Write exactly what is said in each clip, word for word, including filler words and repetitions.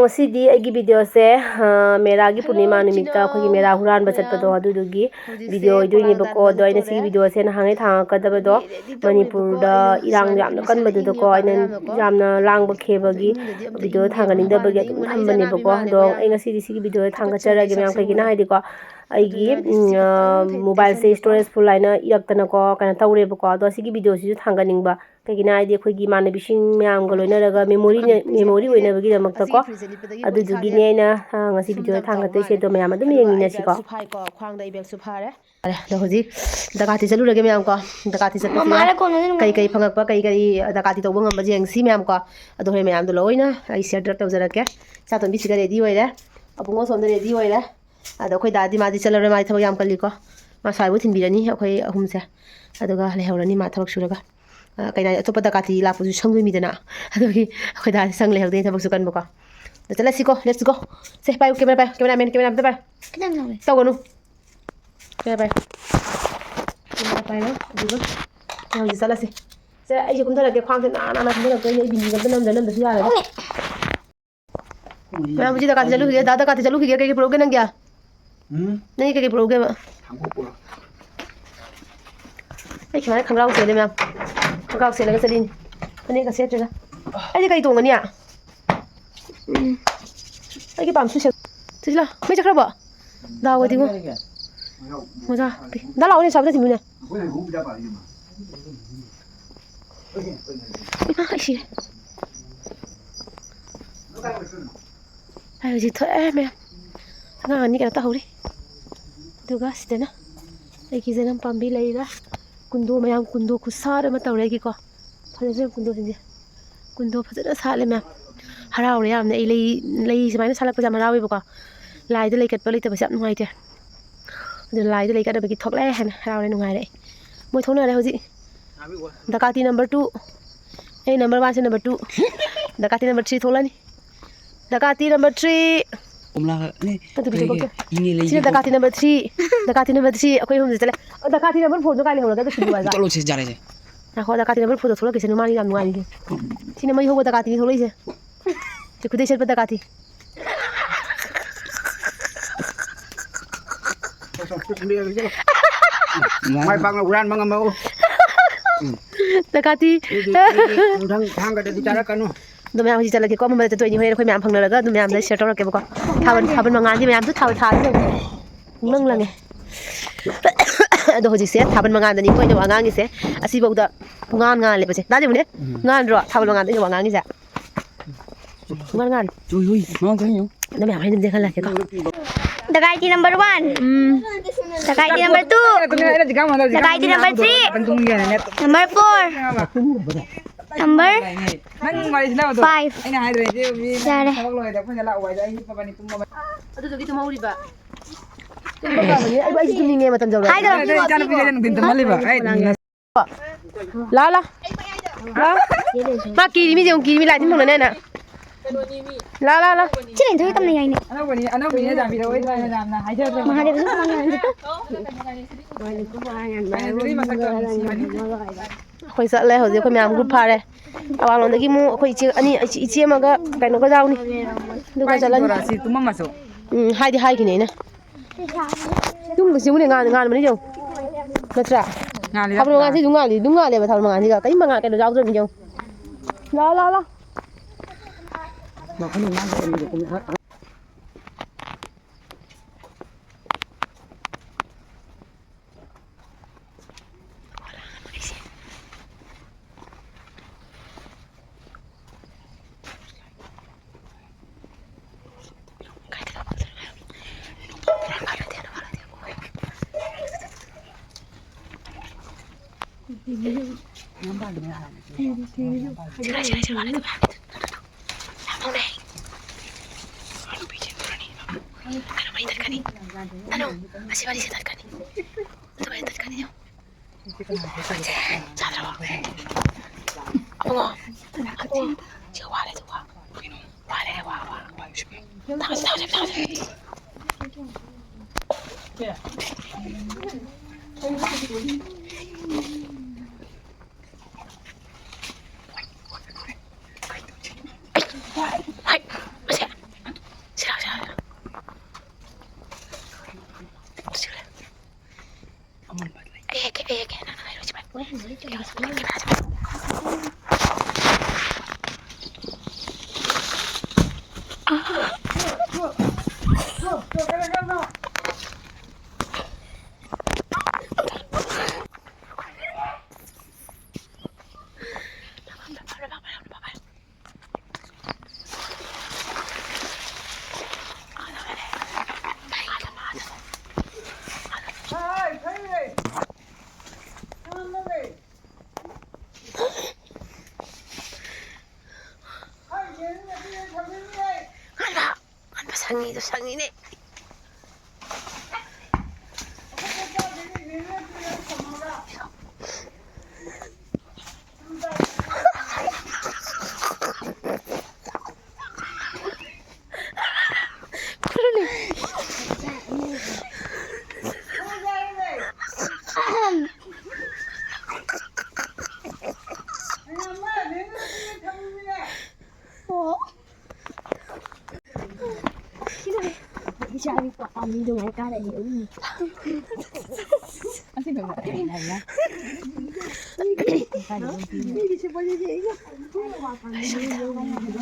ꯉꯁꯤꯗꯤ ꯑꯩꯒꯤ ꯚꯤꯗꯤꯑꯣꯁꯦ, ꯑ, ꯃꯦꯔꯥꯒꯤ ꯄꯨꯔꯅꯤꯃꯥ ꯅꯨꯃꯤꯠꯇ ꯑꯩꯈꯣꯏꯒꯤ ꯃꯦꯔꯥ ꯍꯨꯔꯥꯟꯕ ꯆꯠꯄꯗꯣ ꯑꯗꯨꯗꯨꯒꯤ ꯚꯤꯗꯤꯑꯣ ꯑꯣꯏꯗꯣꯏꯅꯦꯕꯀꯣ꯫ ꯑꯗꯣ ꯑꯩꯅ ꯁꯤꯒꯤ ꯚꯤꯗꯤꯑꯣꯁꯦ ꯅꯍꯥꯟꯉꯩ ꯊꯥꯡꯉꯛꯀꯗꯕꯗꯣ ꯃꯅꯤꯄꯨꯔꯗ ꯏꯔꯥꯡ ꯌꯥꯝꯅ ꯀꯟꯕꯗꯨꯗꯀꯣ ꯑꯩꯅ ꯌꯥꯝꯅ ꯂꯥꯡꯕ ꯈꯦꯕꯒꯤ ꯚꯤꯗꯤꯑꯣ ꯊꯥꯡꯒꯠꯅꯤꯡꯗꯕꯒꯤ ꯑꯗꯨꯝ ꯊꯝꯕꯅꯦꯕꯀꯣ꯫ ꯑꯗꯣ ꯑꯩ ꯉꯁꯤꯗꯤ ꯁꯤꯒꯤ ꯚꯤꯗꯤꯑꯣꯁꯦ ꯊꯥꯡꯒꯠꯆꯔꯒꯦ ꯃꯌꯥꯝ꯫ ꯀꯩꯒꯤꯅꯣ ꯍꯥꯏꯗꯤꯀꯣ ꯑꯩꯒꯤ, ꯎꯝ, ꯑ, ꯃꯣꯕꯥꯏꯜꯁꯦ ꯁ꯭ꯇꯣꯔꯦꯖ ꯐꯨꯜ ꯍꯥꯏꯅ ꯏꯔꯛꯇꯅꯀꯣ ꯀꯩꯅꯣ ꯇꯧꯔꯦꯕꯀꯣ꯫ ꯑꯗꯣ ꯁꯤꯒꯤ ꯚꯤꯗꯤꯑꯣꯁꯤꯁꯨ ꯊꯥꯡꯒꯠꯅꯤꯡꯕ꯫ ꯀꯩꯒꯤꯅꯣ ꯍꯥꯏꯗꯤ ꯑꯩꯈꯣꯏꯒꯤ ꯏꯃꯥꯟꯅꯕꯤꯁꯤꯡ ꯃꯌꯥꯝꯒ ꯂꯣꯏꯅꯔꯒ ꯃꯦꯃꯣꯔꯤ, ꯃꯦꯃꯣꯔꯤ ꯑꯣꯏꯅꯕꯒꯤꯗꯃꯛꯇꯀꯣ꯫ ꯑꯗꯨꯗꯨꯒꯤꯅꯦ ꯑꯩꯅ, ꯑ, ꯉꯁꯤ ꯚꯤꯗꯤꯑꯣ ꯊꯥꯡꯒꯠꯇꯣꯏꯁꯦ꯫ ꯑꯗꯣ ꯃꯌꯥꯝ ꯑꯗꯨꯝ ꯌꯦꯡꯃꯤꯟꯅꯁꯤꯀꯣ꯫ ꯐꯔꯦ, ꯑꯗꯣ ꯍꯧꯖꯤꯛ ꯗꯀꯥꯇꯤ ꯆꯠꯂꯨꯔꯒꯦ ꯃꯌꯥꯝ ꯀꯣ꯫ ꯗꯀꯥꯇꯤ ꯆꯠꯄꯁꯤꯗ ꯃꯃꯥꯅ ꯀꯣꯟꯅ ꯑꯗꯨꯝ ꯀꯩ ꯀꯩ ꯐꯪꯉꯛꯄ, ꯀꯩ ꯀꯔꯤ ꯗꯀꯥꯇꯤ ꯇꯧꯕ ꯉꯝꯕꯁꯦ ꯌꯦꯡꯁꯤ ꯃꯌꯥꯝ ꯀꯣ꯫ ꯑꯗꯣ ꯍꯣꯔꯦꯟ ꯃꯌꯥꯝꯗꯣ ꯂꯣꯏꯅ ꯑꯩ ꯁꯤꯌꯔ ꯇꯧꯖꯔꯛꯀꯦ꯫ ꯏꯆꯥꯇꯣꯝꯕꯤꯁꯤꯒ ꯔꯦꯗꯤ ꯑꯣꯏꯔꯦ꯫ ꯑꯕꯨꯡꯉꯣ ꯁꯣꯝꯗ ꯔꯦꯗꯤ ꯑꯣꯏꯔꯦ꯫ ꯑꯗꯣ ꯑꯩꯈꯣꯏ ꯗꯥꯗꯤ ꯃꯥꯗꯤ ꯆꯠꯂꯔꯣꯏ, ꯃꯥꯗꯤ ꯊꯕꯛ ꯌꯥꯝ ꯀꯜꯂꯤꯀꯣ꯫ ꯃꯥ ꯁ꯭ꯋꯥꯏꯕꯨ ꯊꯤꯟꯕꯤꯔꯅꯤ ꯑꯩꯈꯣꯏ ꯑꯍꯨꯝꯁꯦ꯫ ꯑꯗꯨꯒ ꯂꯩꯍꯧꯔꯅꯤ ꯃꯥ ꯊꯕꯛ ꯁꯨꯔꯒ꯫ ꯑ, ꯀꯩꯅꯣ ꯍꯥꯏ, ꯑꯇꯣꯞꯄ ꯗꯀꯥꯇꯤ ꯂꯥꯛꯄꯁꯨ ꯁꯪꯗꯣꯏ ꯃꯤꯗꯅ꯫ ꯑꯗꯨꯒꯤ ꯑꯩꯈꯣꯏ ꯗꯥꯗꯤ ꯁꯪ ꯂꯩꯍꯧꯗꯣꯏꯅꯦ ꯊꯕꯛꯁꯨ ꯀꯟꯕꯀꯣ꯫ ꯑꯗꯣ ꯆꯠꯂꯁꯤꯀꯣ, let's go꯫ ꯁꯦ, ꯄꯥꯏꯌꯨ, ꯀꯦꯃꯦꯔꯥ ꯄꯥꯏꯌꯨ, ꯀꯦꯃꯦꯔꯥꯃꯦꯟ, ꯀꯦꯃꯦꯔꯥ ꯑꯝꯇ ꯄꯥꯏꯌꯨ꯫ ꯈꯤꯇꯪ ꯂꯥꯎꯋꯦ꯫ ꯇꯧꯒꯅꯨ꯫ ꯀꯦꯃꯦꯔꯥ ꯄꯥꯏꯌꯨ꯫ ꯀꯦꯃꯦꯔꯥ ꯄꯥꯏꯔꯣ, ꯑꯗꯨꯒ ꯍꯧꯖꯤꯛ ꯆꯠꯂꯁꯤ꯫ ꯁꯦ, ꯑꯩꯁꯦ ꯀꯨꯝꯊꯔꯛꯀꯦ, ꯈ꯭ꯋꯥꯡꯁꯦ ꯅꯥ ꯅꯥ ꯅꯥ ꯀꯨꯝꯊꯔꯛꯇꯣꯏꯅꯦ, ꯑꯩ ꯕꯤꯅꯤꯒ ꯑꯝꯇ ꯅꯝꯗ ꯅꯝꯗꯁꯨ ꯌꯥꯔꯦ꯫ ꯃꯌꯥꯝ ꯍꯧꯖꯤꯛ ꯗꯀꯥꯇꯤ ꯆꯠꯂꯨꯈꯤꯒꯦ, ꯗꯥ ꯗꯀꯥꯇꯤ ꯆꯠꯂꯨꯈꯤꯒꯦ, ꯀꯩꯀꯩ ꯄꯨꯔꯛꯎꯒꯦ ꯅꯪꯒꯤ? ꯎꯝ? ꯅꯪꯒꯤ ꯀꯩꯀꯩ ꯄꯨꯔꯛꯎꯒꯦꯕ? ꯊꯥꯡꯀꯣꯛ ꯄꯨꯔꯛ꯫ ꯑꯩ ꯁꯨꯃꯥꯏꯅ ꯈꯣꯡꯒ꯭ꯔꯥꯎ ꯁꯦꯠꯂꯦ ꯃꯌꯥꯝ꯫ ꯈꯣꯡꯒ꯭ꯔꯥꯎ ꯁꯦꯠꯂꯒ ꯆꯠꯂꯤꯅꯤ꯫ ꯐꯅꯦꯛꯀ ꯁꯦꯠꯇ꯭ꯔꯒ꯫ ꯑꯩꯗꯤ ꯀꯩ ꯇꯣꯡꯒꯅꯤ? ꯎꯝ꯫ ꯑꯩꯒꯤ ꯄꯥꯝꯁꯨ ꯁꯦꯠ-, ꯁꯤꯁꯤꯂꯥ, ꯃꯩ ꯆꯠꯈ꯭ꯔꯕꯣ? ꯗꯥꯎꯒꯗꯤꯉꯣ꯫ ꯃꯣꯖꯥ ꯄꯤ-, ꯗꯥ ꯂꯥꯛꯑꯣꯅꯦ, ꯁ꯭ꯋꯥꯏꯗ ꯊꯤꯟꯕꯤꯌꯨꯅꯦ꯫ ꯏꯃꯥ, ꯑꯩ ꯁꯤꯔꯦ꯫ ꯑꯩ ꯍꯧꯖꯤꯛ ꯊꯣꯛꯑꯦ ꯃꯌꯥꯝ꯫ ꯑꯉꯥꯡ ꯑꯅꯤ ꯀꯩꯅꯣ ꯇꯧꯍꯧꯔꯤ꯫ ꯑꯗꯨꯒ ꯁꯤꯗꯅ ꯑꯩꯒꯤ ꯖꯅꯝ ꯄꯥꯝꯕꯤ ꯂꯩꯔꯦ꯫ ꯀꯨꯟꯗꯣ ꯃꯌꯥꯝ, ꯀꯨꯟꯗꯣ ꯈꯨꯁꯥꯠ ꯑꯃ ꯇꯧꯔꯦ ꯑꯩꯒꯤꯀꯣ꯫ ꯐꯖꯗ꯭ꯔꯥ ꯀꯨꯟꯗꯣꯁꯤꯡꯁꯦ? ꯀꯨꯟꯗꯣ ꯐꯖꯅ ꯁꯥꯠꯂꯦ ꯃꯌꯥꯝ꯫ ꯍꯔꯥꯎꯔꯦ ꯌꯥꯝꯅ꯫ ꯑꯩ ꯂꯩ, ꯂꯩ ꯁꯨꯃꯥꯏꯅ ꯁꯥꯠꯂꯛꯄꯁꯦ ꯌꯥꯝ ꯍꯔꯥꯎꯋꯦꯕꯀꯣ꯫ ꯂꯥꯏꯗ ꯂꯩ ꯀꯠꯄ ꯂꯩꯇꯕꯁꯦ ꯌꯥꯝ ꯅꯨꯡꯉꯥꯏꯇꯦ꯫ ꯑꯗꯨ ꯂꯥꯏꯗ ꯂꯩ ꯀꯠꯅꯕꯒꯤ ꯊꯣꯛꯂꯛꯑꯦ ꯍꯥꯏꯅ ꯍꯔꯥꯎꯔꯦ, ꯅꯨꯡꯉꯥꯏꯔꯦ ꯑꯩ꯫ ꯃꯣꯏ ꯊꯣꯛꯅꯔꯦ ꯍꯧꯖꯤꯛ꯫ ꯗꯀꯥꯇꯤ number two꯫ ꯑꯩ number one ꯁꯦ number two꯫ ꯗꯀꯥꯇꯤ number three ꯊꯣꯛꯂꯛꯑꯅꯤ꯫ ꯗꯀꯥꯇꯤ number three꯫ ꯀꯣꯝꯂꯥ ꯈꯛ-, ꯅꯦ, ꯑꯗꯨ ꯄꯤꯊꯣꯛ ꯀꯩ-, ꯀꯩ-, ꯄꯤꯊꯣꯛ-, ꯏꯅꯦ ꯂꯩꯒꯦ ꯁꯤꯅ ꯀꯣ-, ꯗꯀꯥꯇꯤ number three꯫ ꯗꯀꯥꯇꯤ number three ꯑꯩꯈꯣꯏ ꯑꯍꯨꯝꯁꯦ ꯆꯠꯂꯦ꯫ ꯑꯣ, ꯗꯀꯥꯇꯤ number four ꯗꯣ ꯀꯥꯏ ꯂꯩꯍꯧꯔꯒꯦ? ꯑꯗꯨ ꯁꯤꯟꯗꯣꯛꯑꯣ ꯍꯥꯏꯕ꯫ ꯆꯠꯂꯣꯁꯦ, ꯌꯥꯔꯦꯁꯦ꯫ ꯉꯥꯏꯈꯣ, ꯗꯀꯥꯇꯤ number four ꯗꯣ ꯊꯣꯛꯂꯛꯈꯤꯁꯦ, ꯃꯥꯅꯤ ꯌꯥꯝ ꯅꯨꯡꯉꯥꯏꯔꯤꯁꯦ꯫ ꯁꯤꯅ ꯃꯩ ꯍꯧꯕ ꯗꯀꯥꯇꯤꯅꯤ ꯊꯣꯛꯂꯛꯏꯁꯦ꯫ ꯁꯤ ꯈꯨꯗꯩ ꯁꯦꯠꯄ ꯗꯔꯀꯥꯔ ꯊꯤ꯫ ꯃꯥꯏ ꯄꯥꯛꯅ ꯍꯨꯔꯥꯟꯕ ꯉꯝꯃꯛꯎ꯫ ꯗꯔꯀꯥꯔ ꯊꯤ꯫ ꯃꯤꯗꯤ, ꯃꯤꯗꯤ ꯅꯨꯡꯊꯪ ꯊꯥꯡꯒꯗꯗꯤ ꯆꯥꯔꯛꯀꯅꯨ꯫ ꯑꯗꯣ ꯃꯌꯥꯝ ꯍꯧꯖꯤꯛ ꯆꯠꯂꯒꯦꯀꯣ꯫ ꯑꯃꯝꯕꯗ ꯆꯠꯇꯣꯏꯅꯤ꯫ ꯍꯣꯔꯦꯟ ꯑꯩꯈꯣꯏ ꯃꯌꯥꯝ ꯐꯪꯅꯔꯒ ꯑꯗꯨꯝ ꯃꯌꯥꯝꯗ share ꯇꯧꯔꯛꯀꯦꯕꯀꯣ꯫ ꯊꯥꯕꯜ, ꯊꯥꯕꯜ ꯃꯉꯥꯜꯗꯤ ꯃꯌꯥꯝꯁꯨ ꯊꯥꯕꯜ ꯊꯥꯕ ꯄꯨꯡꯂꯪ ꯂꯪꯉꯦ꯫ ꯑꯗꯣ ꯍꯧꯖꯤꯛꯁꯦ ꯊꯥꯕꯜ ꯃꯉꯥꯜꯗꯅꯤꯀꯣ ꯑꯩꯅ ꯋꯥ ꯉꯥꯡꯉꯤꯁꯦ꯫ ꯑꯁꯤꯐꯥꯎꯗ ꯄꯨꯡꯉꯥꯟ ꯉꯥꯜꯂꯦꯕꯁꯦ꯫ ꯇꯥꯗꯦꯕꯅꯦ? ꯎꯝ꯫ ꯉꯥꯟꯗ꯭ꯔꯣ? ꯊꯥꯕꯜ ꯃꯉꯥꯜꯗ ꯑꯩꯅ ꯋꯥ ꯉꯥꯡꯉꯤꯁꯦ꯫ ꯄꯨꯡꯉꯥꯟ ꯉꯥꯜꯂꯦ꯫ ꯆꯨꯏ, ꯆꯨꯏ꯫ ꯃꯃꯥꯡ ꯆꯍꯤ ꯌꯦꯡꯉꯨ꯫ ꯑꯗꯣ ꯃꯌꯥꯝ ꯍꯩꯅꯗꯦ ꯈꯜꯂꯦ꯫ ꯗꯀꯥꯏꯇꯤ number one꯫ ꯎꯝ꯫ ꯗꯀꯥꯏꯇꯤ number two꯫ ꯗꯀꯥꯏꯇꯤ number three꯫ Number four꯫ Number five꯫ ꯌꯥꯔꯦ꯫ ꯑꯗꯨꯗꯨꯒꯤ ꯇꯨꯝꯍꯧꯔꯤꯕ꯫ ꯑꯩ, ꯑꯩꯁꯨ ꯇꯨꯝꯅꯤꯡꯉꯦ, ꯃꯇꯝ ꯌꯧꯔꯦ꯫ ꯍꯥꯏꯗꯣ꯫ ꯂꯥ, ꯂꯥ꯫ ꯂꯥ꯫ ꯃꯥ ꯀꯤꯔꯤ ꯃꯤꯁꯦ ꯑꯃꯨꯛ ꯀꯤꯔꯤ ꯃꯤ ꯂꯥꯏ ꯇꯤꯟ ꯊꯣꯡꯅꯅꯦꯅ꯫ ꯂꯥ, ꯂꯥ, ꯂꯥ꯫ ꯁꯤ ꯂꯦꯟꯊꯣꯏ ꯇꯝꯅ ꯌꯥꯏꯅꯦ꯫ ꯑꯅꯧꯕꯅꯤ, ꯑꯅꯧꯕꯅꯤ, ꯌꯥꯝꯅ ꯍꯥꯏꯖꯗ꯭ꯔꯕꯅꯤ꯫ ꯃꯍꯥꯗꯦꯕꯁꯨ ꯈꯪꯉꯦ ꯍꯧꯖꯤꯛꯇꯣ꯫ ꯃꯁꯛꯇꯣ ꯅꯨꯡꯁꯤꯕꯅꯤ꯫ ꯑꯩꯈꯣꯏ ꯆꯠꯂꯦ ꯍꯧꯖꯤꯛ, ꯑꯩꯈꯣꯏ ꯃꯌꯥꯝ group ꯐꯥꯔꯦ꯫ ꯑꯋꯥꯡꯂꯣꯝꯗꯒꯤ ꯑꯃꯨꯛ ꯑꯩꯈꯣꯏ ꯏꯆꯦ ꯑꯅꯤ, ꯏꯆꯦ ꯑꯃꯒ ꯀꯩꯅꯣꯒ ꯌꯥꯎꯅꯤ꯫ ꯑꯗꯨꯒ ꯆꯠꯂꯅꯤ꯫ ꯕꯣꯔꯥꯁꯤ ꯇꯨꯝꯃꯝꯃꯁꯨ꯫ ꯎꯝ, ꯍꯥꯏꯗꯤ ꯍꯥꯏꯈꯤꯅꯦ ꯑꯩꯅ꯫ ꯇꯨꯝꯕꯁꯤ ꯌꯦꯡꯉꯨꯅꯦ, ꯉꯥꯟ-, ꯉꯥꯟꯕꯅꯤ ꯌꯦꯡꯉꯨ꯫ ꯅꯠꯇ꯭ꯔꯥ? ꯉꯥꯜꯂꯤꯗ꯫ ꯊꯥꯕꯜ ꯃꯉꯥꯜꯁꯤ ꯑꯗꯨꯝ ꯉꯥꯜꯂꯤ, ꯑꯗꯨꯝ ꯉꯥꯜꯂꯦꯕ ꯊꯥꯕꯜ ꯃꯉꯥꯜꯁꯤꯒ꯫ ꯀꯔꯤꯝ ꯃꯉꯥꯜ ꯀꯩꯅꯣ ꯌꯥꯎꯗ꯭ꯔꯕꯅꯤ ꯌꯦꯡꯉꯨ꯫ ꯂꯥꯎ, ꯂꯥꯎ, ꯂꯥꯎ꯫ ꯍꯟꯕ, ꯍꯟꯕ ꯁꯪꯉꯤꯗꯣ ꯁꯪꯉꯤꯅꯦ꯫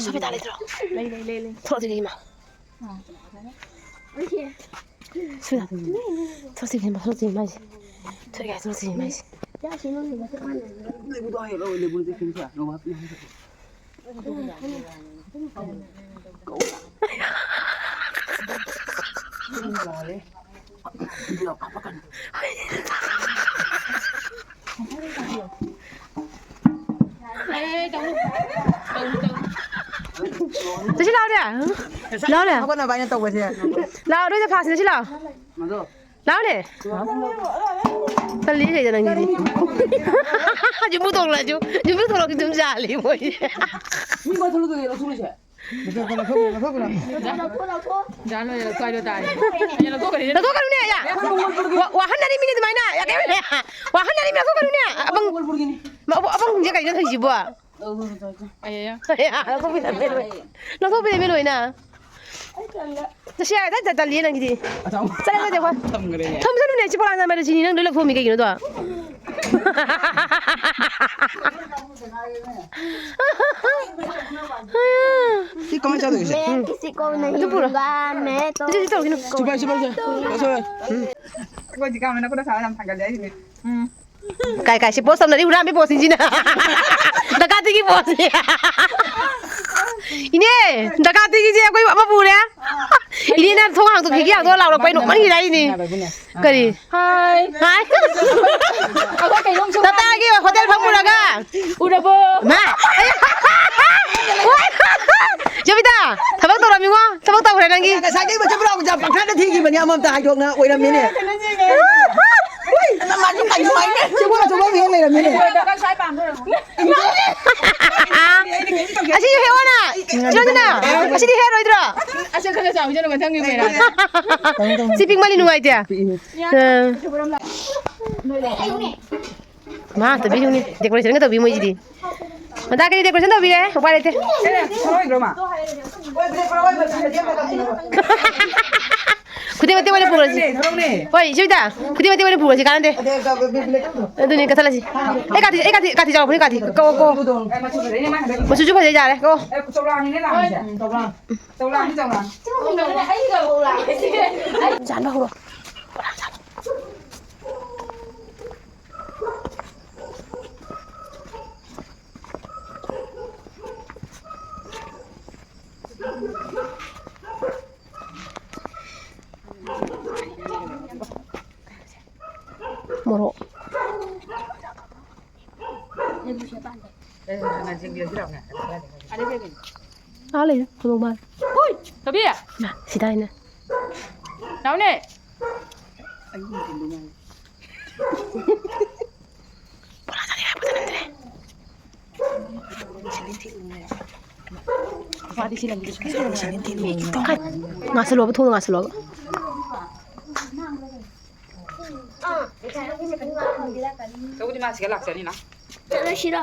ꯁꯣꯐꯤꯇꯥ ꯂꯩꯇ꯭ꯔꯣ? ꯂꯩ, ꯂꯩ, ꯂꯩ, ꯂꯩ꯫ ꯊꯣꯛꯂꯛꯑꯣ, ꯁꯤꯗꯒꯤ ꯏꯃꯥ꯫ ꯁꯣꯐꯤꯇꯥ꯫ ꯊꯣꯛꯂꯛꯑꯣ, ꯁꯤꯗꯒꯤ ꯏꯃꯥ, ꯊꯣꯛꯂꯛꯑꯣ, ꯁꯤꯗꯒꯤ ꯏꯃꯥ, ꯁꯤꯗꯒꯤ꯫ ꯊꯣꯛꯂꯛꯑꯣ, ꯊꯣꯛꯂꯛꯑꯣ, ꯁꯤꯗꯒꯤ ꯏꯃꯥ, ꯁꯤꯗꯒꯤ꯫ ꯂꯩꯕꯨꯗꯣ ꯍꯥꯏꯔꯛꯑꯣ, ꯂꯩꯕꯨꯗꯣ ꯀꯩꯝꯇ ꯅꯣ ꯍꯥꯞꯄꯤ ꯍꯥꯏꯔꯛꯑꯣ꯫ ꯆꯠꯁꯤ ꯂꯥꯎꯅꯦ꯫ ꯂꯥꯎꯅꯦ꯫ ꯍꯧꯒꯠꯅꯕ ꯑꯩꯅ ꯇꯧꯕꯁꯦ꯫ ꯂꯥꯎ, ꯅꯣꯏꯗ ꯐꯥꯁꯤꯅ ꯁꯤ ꯂꯥꯎ꯫ ꯂꯥꯎꯅꯦ꯫ ꯇꯜꯂꯤ ꯀꯩꯗ ꯅꯪꯒꯤꯗꯤ꯫ ꯌꯨꯝꯕꯨ ꯊꯣꯛꯂꯁꯨ, ꯌꯨꯝꯕꯨ ꯊꯣꯛꯂꯁꯨ ꯑꯗꯨꯝ ꯌꯥꯜꯂꯤ ꯃꯣꯏ꯫ ꯃꯤ ꯃꯊꯨꯜ ꯀꯩꯀꯩ ꯂꯧꯊꯣꯛꯂꯤꯁꯦ? ꯂꯧꯊꯣꯛꯀꯅꯨ, ꯂꯧꯊꯣꯛꯀꯅꯨ, ꯂꯧꯊꯣꯛꯀꯅꯨ꯫ ꯖꯥꯟ ꯂꯣꯏꯔꯦ, ꯂꯧꯊꯣꯛ ꯍꯥꯏꯗꯣ ꯇꯥꯔꯦ꯫ ꯑꯩꯅ ꯂꯧꯊꯣꯛꯀꯅꯤ꯫ ꯂꯧꯊꯣꯛꯀꯅꯨꯅꯦ, ꯌꯥ꯫ ꯋꯥ-, ꯋꯥꯍꯟꯅꯔꯤꯃꯤꯅꯦ ꯑꯗꯨꯃꯥꯏꯅ꯫ ꯌꯥ, ꯀꯩꯅꯣꯅꯦ? ꯋꯥꯍꯟꯅꯔꯤꯃꯤ, ꯂꯧꯊꯣꯛꯀꯅꯨꯅꯦ꯫ ꯑꯕꯪ-, ꯑꯕꯪꯁꯦ ꯀꯩꯅꯣ ꯇꯧꯔꯤꯁꯤꯕꯣ? ꯑꯌꯥ, ꯑꯌꯥ꯫ ꯂꯧꯊꯣꯛꯄꯤꯔꯝꯃꯦ ꯂꯣꯏ-, ꯂꯧꯊꯣꯛꯄꯤꯔꯝꯃꯦ ꯂꯣꯏꯅ꯫ ꯆꯠꯁꯤ ꯌꯥꯔꯦ, ꯇꯠ-, ꯇꯠ-, ꯇꯠꯂꯤꯌꯦ ꯅꯪꯒꯤꯗꯤ꯫ ꯑꯆꯥꯎ-, ꯆꯠꯂꯦ, ꯆꯠꯂꯦ, ꯋꯥ-, ꯊꯝꯈ꯭ꯔꯦꯅꯦ꯫ ꯊꯝꯖꯅꯨꯅꯦ, ꯁꯤ ꯄꯣꯂꯥꯡ ꯆꯥꯃꯔ ꯁꯤꯅꯤ ꯅꯪ ꯂꯣꯏ ꯂꯧꯊꯣꯛꯑꯝꯃꯤ ꯀꯩꯒꯤꯅꯣꯗꯣ? ꯁꯤ ꯀꯃꯥꯏꯅ ꯆꯥꯗꯣꯏꯅꯣ ꯁꯦ? मैं किसी को नहीं दूंगा, मैं तो ꯁꯤ, ꯁꯤ ꯇꯧꯔꯒꯤꯅꯣ꯫ Super, super, super. ꯁꯨꯄꯔ꯫ ꯑꯩꯈꯣꯏ ꯍꯧꯖꯤꯛꯀꯥꯟ ꯅꯈꯨꯠ ꯅꯁꯥ ꯌꯥꯝ ꯊꯥꯡꯒꯠꯂꯦ ꯍꯥꯏꯁꯤꯅꯦ꯫ ꯎꯝ꯫ ꯀꯥꯏ, ꯀꯥꯏ, ꯁꯤ ꯄꯣꯁ ꯇꯧꯅꯔꯤ ꯍꯨꯔꯥꯟꯕꯤ ꯄꯣꯁꯁꯤꯡꯁꯤꯅ꯫ ꯗꯀꯥꯇꯤꯒꯤ ꯄꯣꯁꯅꯤ꯫ ꯏꯅꯦ, ꯗꯀꯥꯇꯤꯒꯤꯁꯦ ꯑꯩꯈꯣꯏ ꯑꯃ ꯄꯨꯔꯦ꯫ ꯏꯅꯦꯅ ꯊꯣꯡ ꯍꯥꯡꯗꯣꯛꯈꯤꯒꯦ, ꯍꯥꯡꯗꯣꯛꯑ ꯂꯥꯎꯔꯛꯄ, ꯑꯩ ꯅꯣꯛꯃꯟꯈꯤꯗ ꯏꯅꯦ꯫ ꯀꯔꯤ? ꯍꯥꯏ꯫ ꯍꯥꯏ꯫ ꯑꯩꯈꯣꯏ ꯀꯩꯅꯣꯝꯁꯨ ꯇꯇꯥꯒꯤ ꯍꯣꯇꯦꯜ ꯐꯝꯃꯨꯔꯒ꯫ ꯎꯔꯕꯣ? ꯃꯥ꯫ ꯖꯣꯕꯤꯇꯥ, ꯊꯕꯛ ꯇꯧꯔꯝꯃꯤꯉꯣ꯫ ꯊꯕꯛ ꯇꯧꯈ꯭ꯔꯦ ꯅꯪꯒꯤ꯫ ꯉꯁꯥꯏꯗꯩ ꯃꯆꯤꯟ ꯃꯅꯥꯎ ꯌꯥꯝ ꯄꯪꯊꯥꯗ ꯊꯤꯈꯤꯕꯅꯦ, ꯑꯃ ꯑꯝꯇ ꯍꯥꯏꯗꯣꯛꯅ ꯑꯣꯏꯔꯝꯃꯦꯅꯦ꯫ ꯃꯥꯁꯨ ꯀꯩꯅꯣ ꯍꯥꯏꯅꯦ꯫ ꯆꯦꯕꯣ ꯑꯆꯧꯕ ꯑꯃ ꯍꯦꯛ ꯂꯩꯔꯝꯃꯦꯅꯦ꯫ ꯑꯁꯤꯁꯨ ꯍꯦꯛꯑꯣꯅ꯫ ꯖꯣꯟꯁꯅꯥ, ꯑꯁꯤꯗꯤ ꯍꯦꯛꯑꯔꯣꯏꯗ꯭ꯔꯣ? ꯑꯁꯤ ꯈꯔ ꯆꯥꯎꯁꯤꯅ ꯃꯊꯪꯒꯤ ꯑꯣꯏꯅ꯫ ꯁꯤ ꯄꯤꯛꯃꯜꯂꯤ, ꯅꯨꯡꯉꯥꯏꯇꯦ꯫ ꯑꯥ꯫ ꯃꯥ ꯇꯧꯕꯤꯔꯨꯅꯤ, decorationꯒ ꯇꯧꯕꯤ ꯃꯣꯏꯁꯤꯗꯤ꯫ ꯃꯇꯥ ꯀꯔꯤ decoration ꯇꯧꯕꯤꯔꯦ? ꯎꯄꯥꯏ ꯂꯩꯇꯦ꯫ ꯊꯣꯛꯂꯛꯑꯣꯏꯗ꯭ꯔꯣ ꯃꯥ? ꯈꯨꯗꯤ ꯃꯇꯦꯛ ꯑꯣꯏꯅ ꯄꯨꯔꯁꯤ꯫ ꯊꯣꯛꯂꯛꯑꯣꯅꯦ꯫ ꯍꯣꯏ, ꯏꯆꯦꯕꯤꯇꯥ, ꯈꯨꯗꯤ ꯃꯇꯦꯛ ꯑꯣꯏꯅ ꯄꯨꯔꯁꯤ, ꯀꯥꯟꯅꯗꯦ꯫ ꯑꯗꯨꯅꯦ, ꯀꯛꯊꯠꯂꯁꯤ꯫ ꯑꯩ ꯀꯥꯇꯤ, ꯑꯩ ꯀꯥꯇꯤ, ꯀꯥꯇꯤ ꯆꯥꯎꯕꯅꯤ, ꯀꯥꯇꯤ꯫ ꯀꯛꯑꯣ, ꯀꯛꯑꯣ꯫ ꯑꯦ, ꯃꯆꯨ ꯐꯖꯩꯅꯦ ꯃꯥ ꯍꯟꯗꯛ꯫ ꯃꯆꯨꯁꯨ ꯐꯖꯩ, ꯌꯥꯔꯦ, ꯀꯛꯑꯣ꯫ ꯑꯦ, ꯆꯧꯔꯥꯡꯅꯤꯅꯦ ꯂꯥꯡꯉꯤꯁꯦ꯫ ꯎꯝ, ꯆꯧꯔꯥꯡ꯫ ꯆꯧꯔꯥꯡꯅꯤ, ꯆꯧꯔꯥꯡ꯫ ꯆꯥꯟꯕ ꯍꯧꯔꯣ꯫ ꯃꯣꯔꯣꯛ꯫ ꯑꯥ ꯂꯩꯔꯦ, ꯈꯨꯗꯣꯡ ꯃꯥꯜꯂꯦ꯫ ꯍꯨꯏ! ꯊꯣꯏꯕꯤ! ꯃꯥ, ꯁꯤꯗ ꯍꯥꯏꯅ꯫ ꯂꯥꯎꯅꯦ! ꯉꯥꯁꯜꯂꯣꯕ, ꯊꯣꯡꯗꯣ ꯉꯥꯁꯜꯂꯣꯕ꯫ ꯇꯧꯕꯨꯗꯤ ꯃꯥ ꯁꯤꯒ ꯂꯥꯛꯆꯅꯤꯅ꯫ ꯆꯠꯂꯁꯤꯔꯣ?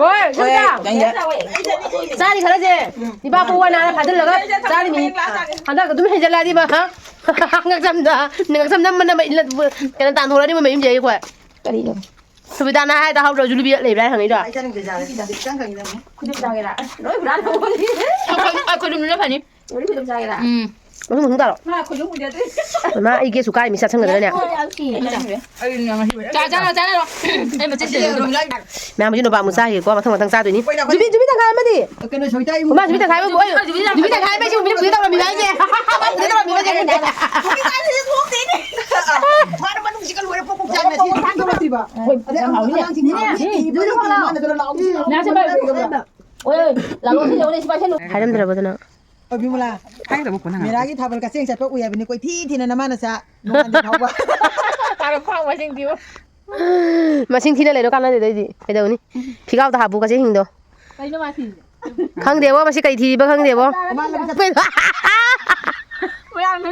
ꯍꯣꯏ, ꯁꯨꯝꯗ꯫ ꯍꯣꯏ, ꯅꯪꯒꯤ ꯆꯥꯔꯤ ꯈꯔꯁꯦ ꯏꯄꯥ ꯄꯣꯛꯄ ꯅꯥꯔ ꯐꯥꯖꯤꯜꯂꯒ ꯆꯥꯔꯤꯃꯤ꯫ ꯍꯟꯗꯛ ꯑꯗꯨꯝ ꯍꯦꯟꯖꯜꯂꯛꯑꯗꯤ ꯃꯥ, ꯍꯥ? ꯉꯛꯁꯝꯗ, ꯉꯛꯁꯝ ꯅꯝꯃ ꯅꯝꯃ ꯏꯜꯂ-, ꯀꯩꯅꯣ ꯇꯥꯟꯊꯣꯔꯛꯑꯅꯤ ꯃꯣꯏ ꯃꯌꯨꯝꯁꯦ ꯑꯩꯈꯣꯏ꯫ ꯀꯔꯤꯅꯣ? ꯁꯨꯕꯤꯗꯥꯅ ꯍꯥꯏꯗ ꯍꯧꯗ꯭ꯔꯁꯨ ꯂꯨꯕꯤ ꯂꯩꯕ꯭ꯔꯥ ꯍꯪꯉꯤꯗꯣ? ꯈꯨꯗꯤꯞ ꯆꯥꯒꯦꯔꯥ? ꯂꯣꯏ ꯍꯨꯔꯥꯟ ꯊꯣꯛꯑꯅꯤ꯫ ꯑꯩꯈꯣꯏ, ꯑꯩꯈꯣꯏ ꯂꯨꯝꯅ ꯐꯅꯤ꯫ ꯂꯣꯏ ꯈꯨꯗꯤꯞ ꯆꯥꯒꯦꯔꯥ? ꯎꯝ꯫ ꯃꯅꯨꯡ ꯃꯅꯨꯡ ꯇꯥꯔꯣ꯫ ꯃꯥ ꯈꯨꯗꯤꯞ ꯎꯗꯦ ꯑꯗꯨꯗꯤ꯫ ꯃꯥ ꯑꯩ ꯒꯦꯁꯁꯨ ꯀꯥꯏ ꯃꯤ ꯆꯥꯁꯟꯒꯗ꯭ꯔꯅꯦ? ꯆꯥ, ꯆꯥꯅꯣ, ꯆꯥꯅꯣ꯫ ꯑꯩ ꯃꯆꯤꯟ ꯁꯤꯜꯂꯨ꯫ ꯃꯌꯥꯝ ꯍꯧꯖꯤꯛ ꯅꯨꯄꯥ ꯑꯃꯨꯛ ꯆꯥꯈꯤꯀꯣ, ꯃꯊꯪ ꯃꯊꯪ ꯆꯥꯗꯣꯏꯅꯤ꯫ ꯖꯨꯕꯤ, ꯖꯨꯕꯤ ꯇꯪꯈꯥꯏ ꯑꯃꯗꯤ? ꯀꯩꯅꯣ ꯁꯣꯏꯇꯥꯏ ꯏꯕꯨꯡꯉꯣ꯫ ꯃꯥ ꯖꯨꯕꯤ ꯇꯪꯈꯥꯏ ꯑꯃꯕꯨ, ꯑꯣꯏ, ꯖꯨꯕꯤ ꯇꯪꯈꯥꯏ ꯑꯃ ꯑꯩꯁꯦ ꯎꯃꯤꯅ ꯄꯨꯒꯦ ꯇꯧꯔꯝꯃꯤꯕ ꯑꯩꯁꯦ꯫ ꯄꯨꯒꯦ ꯇꯧꯔꯝꯃꯤꯕ ꯑꯩꯁꯦ꯫ ꯃꯥꯅ ꯃꯅꯨꯡꯁꯤꯒ ꯂꯣꯏꯔꯦ ꯄꯣꯛ ꯄꯣꯛ ꯆꯥꯏ ꯃꯁꯤ꯫ ꯊꯥꯡꯗꯣꯔꯛꯇ꯭ꯔꯤꯕ꯫ ꯑꯗꯩ ꯑꯃꯨꯛ ꯑꯉꯥꯡꯁꯤꯡ ꯅꯦ, ꯂꯥꯎꯕꯁꯤ ꯂꯥꯎꯕꯁꯤ ꯅꯥꯁꯦ ꯂꯥꯎꯕꯁꯤ ꯚꯥꯏ꯫ ꯂꯥꯎꯕꯁꯤ꯫ ꯑꯣꯏ, ꯂꯥꯂꯣꯡꯁꯤ ꯌꯦꯡꯉꯨꯅꯦ, ꯁꯤ ꯄꯥꯏꯁꯜꯂꯨ꯫ ꯍꯥꯏꯔꯝꯗ꯭ꯔꯕꯣ ꯑꯗꯨꯅ? ꯑꯣ, ꯕꯤꯃꯂꯥ, ꯍꯥꯏꯒꯗꯕ ꯄꯣꯠꯅ ꯉꯥꯡꯉꯛꯑꯣ꯫ ꯃꯦꯔꯥꯒꯤ ꯊꯥꯕꯜ ꯀꯆꯦꯡ ꯆꯠꯄ ꯎꯏ ꯍꯥꯏꯕꯅꯤ, ꯀꯣꯏꯊꯤ ꯊꯤꯅ ꯅꯃꯥ ꯅꯆꯥ ꯅꯣꯡꯉꯥꯟꯗ꯭ꯔꯤ ꯐꯥꯎꯕ꯫ ꯇꯥꯔꯣ, ꯈ꯭ꯋꯥꯡ ꯃꯁꯤꯡ ꯊꯤꯌꯨ꯫ ꯃꯁꯤꯡ ꯊꯤꯅ ꯂꯩꯔꯣ, ꯀꯥꯟꯅꯗꯦꯗ ꯑꯩꯗꯤ꯫ ꯀꯩꯗꯧꯅꯤ? ꯐꯤꯒꯥꯎꯗ ꯍꯥꯞꯄꯨ ꯀꯆꯦꯡꯁꯤꯡꯗꯣ꯫ ꯀꯩꯅꯣ ꯃꯥ ꯊꯤꯔꯤꯁꯦ? ꯈꯪꯗꯦꯕꯣ, ꯃꯁꯤ ꯀꯩ ꯊꯤꯔꯤꯕ ꯈꯪꯗꯦꯕꯣ꯫ ꯃꯃꯥ ꯂꯝ ꯆꯠ- ꯃꯌꯥꯝꯅ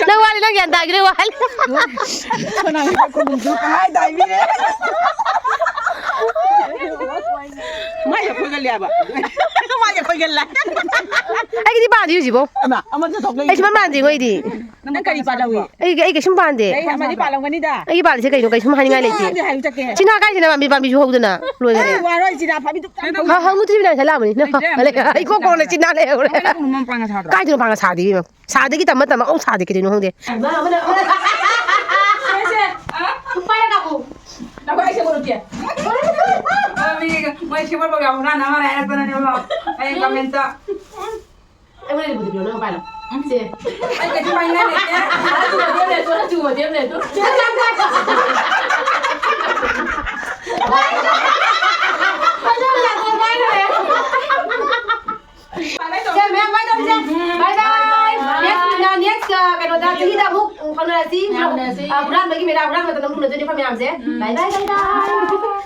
ꯅꯪ ꯋꯥꯂꯤ, ꯅꯪ ꯒ꯭ꯌꯥꯟ ꯇꯥꯈꯤꯔꯣꯏ, ꯋꯥꯂꯤ꯫ ꯁꯣꯅꯥ ꯈꯨꯝꯕꯨꯝꯁꯨ ꯄꯪꯍꯥꯏ ꯇꯥꯏꯕꯤꯔꯦ꯫ ꯃꯥꯏꯁꯦ ꯈꯣꯏꯒꯜꯂꯦ ꯍꯥꯏꯕ꯫ ꯃꯥꯏꯁꯦ ꯈꯣꯏꯒꯜꯂꯦ꯫ ꯑꯩꯒꯤꯗꯤ ꯄꯥꯟꯗꯦ ꯍꯧꯖꯤꯛꯐꯥꯎ꯫ ꯑꯃ, ꯑꯃꯗ ꯊꯣꯛꯂꯛꯏ꯫ ꯑꯩ ꯁꯨꯃꯥꯏ ꯃꯥꯟꯗꯦꯉꯣ ꯑꯩꯗꯤ꯫ ꯅꯪ ꯀꯔꯤ ꯄꯥꯜꯍꯧꯋꯤ? ꯑꯩ, ꯑꯩ ꯀꯩꯁꯨꯝ ꯄꯥꯟꯗꯦ꯫ ꯑꯩ ꯑꯃꯗꯤ ꯄꯥꯜꯂꯝꯒꯅꯤꯗ꯫ ꯑꯩꯒꯤ ꯄꯥꯜꯂꯤꯁꯦ ꯀꯩꯅꯣ? ꯀꯩꯁꯨꯝ ꯍꯥꯏꯅꯤꯡꯉꯥꯏ ꯂꯩꯇꯦ꯫ ꯄꯥꯟꯗꯦ ꯍꯥꯏꯌꯨ ꯆꯠꯀꯦ꯫ ꯆꯤꯅꯥ ꯀꯥꯏꯁꯤꯅ ꯄꯥꯝꯕꯤ, ꯄꯥꯝꯕꯤꯁꯨ ꯍꯧꯗꯅ ꯂꯣꯏꯈꯔꯦ꯫ ꯑꯩ ꯋꯥꯔꯣꯏ, ꯆꯤꯅꯥ ꯄꯥꯝꯕꯤꯗꯨ ꯌꯥꯝ ꯍ-, ꯍꯪꯉꯨ ꯊꯤꯕꯤꯅ ꯉꯁꯥꯏ ꯂꯥꯛꯑꯝꯕꯅꯤ꯫ ꯂꯩꯇ꯭ꯔꯦ, ꯑꯩ ꯀꯣꯛ ꯀꯣꯡꯅ ꯂꯩꯇ꯭ꯔꯦ꯫ ꯆꯤꯅꯥ ꯂꯩꯍꯧꯔꯦ꯫ ꯅꯪ ꯀꯩꯅꯣ ꯃꯄꯥꯟꯒ ꯁꯥꯗ꯭ꯔꯣ? ꯀꯥꯏꯗꯅꯣ ꯃꯄꯥꯟꯒ ꯁꯥꯗꯦ ꯏꯕꯦꯝꯃ꯫ ꯁꯥꯗꯒꯤ ꯇꯝꯃ ꯇꯝꯃ ꯑꯃꯨꯛ ꯁꯥꯗꯦ, ꯀꯩꯗꯧꯅꯣ ꯈꯪꯗꯦ꯫ ꯁꯦ, ꯁꯦ꯫ ꯄꯥꯏꯔꯒ ꯀꯥꯞꯄꯨ꯫ ꯅꯈꯣꯏ ꯑꯩꯁꯦ ꯎꯔꯨꯀꯦ꯫ ꯃꯣꯏ, ꯃꯣꯏ ꯁꯤꯃꯔ ꯄ꯭ꯔꯣꯒ꯭ꯔꯥꯝ ꯍꯨꯔꯥꯟꯅ ꯑꯃ ꯍꯥꯏꯔꯛꯇꯅꯅꯦꯕ꯫ ꯑꯩ ꯀꯃꯦꯟꯇ꯫ ꯑꯩꯉꯣꯟꯗ ꯂꯩꯕꯗꯨ ꯄꯤꯔꯣ, ꯅꯪ ꯄꯥꯏꯔꯣ꯫ ꯁꯦ꯫ ꯑꯩ ꯀꯩꯁꯨ ꯄꯥꯏꯅꯤꯡꯉꯥꯏ ꯂꯩꯇꯦ꯫ ꯆꯨꯝꯃꯗꯤ ꯑꯃ ꯂꯩꯔꯦ, ꯆꯨꯝꯃꯗꯤ ꯑꯃ ꯂꯩꯔꯦ꯫ ꯁꯦ, ꯃꯌꯥꯝ ꯕꯥꯏ ꯇꯧꯔꯁꯦ꯫ ꯕꯥꯏ ꯕꯥꯏ꯫ ꯅꯦꯛꯁ, ꯅꯦꯛꯁ, ꯑ, ꯀꯩꯅꯣꯗ, ꯆꯍꯤꯗ ꯑꯃꯨꯛ ꯐꯥꯎꯅꯔꯁꯤ꯫ ꯐꯥꯎꯅꯔꯁꯤ꯫ ꯑ, ꯍꯨꯔꯥꯟꯕꯒꯤ ꯃꯦꯂꯥ ꯍꯨꯔꯥꯟꯕ ꯃꯇꯝꯗ ꯑꯃꯨꯛ ꯎꯅꯗꯣꯏꯅꯦ ꯑꯩꯈꯣꯏ ꯃꯌꯥꯝꯁꯦ꯫ ꯎꯝ꯫ ꯕꯥꯏ ꯕꯥꯏ, ꯕꯥꯏ ꯕꯥꯏ꯫